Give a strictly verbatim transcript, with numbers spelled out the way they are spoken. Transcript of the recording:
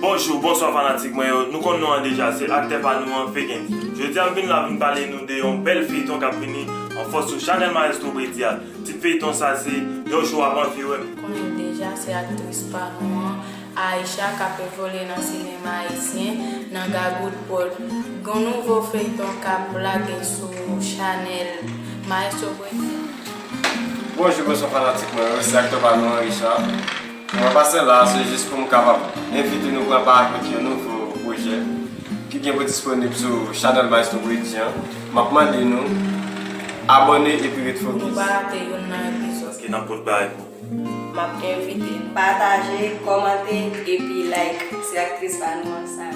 Bonjou, bonswa fanatik mwen yo. Nou konn non an deja, se aktè pa nou an, Fekens. Jodi a m vin la vin pale nou de yon bèl feyton k ap vini an fòs sou chanèl Maestro Brady a. Tit feyton sa se Yon jou w ap anvi wè m. Konnen deja se aktris pa nou an, Aisha, k ap evole nan sinema ayisyen, nan Gagout Prod. Gon nouvo feyton k ap lage sou chanèl Maestro Brady. Bonjou, bonswa fanatik mwen yo, se aktè pa nou an, Richard. Mwen pase la, se jis pou m kapab envite nou pran pa avèk yon nouvo pwojè ki gen pou disponib sou chanèl Maestro Brady an. M ap mande nou abòne epi ret fokis. Pou nou pa rate youn nan epizòd. Paske n ap pote bagay pou. M ap envite nou pataje, kòmante, epi like. Se aktris pa nou an sa.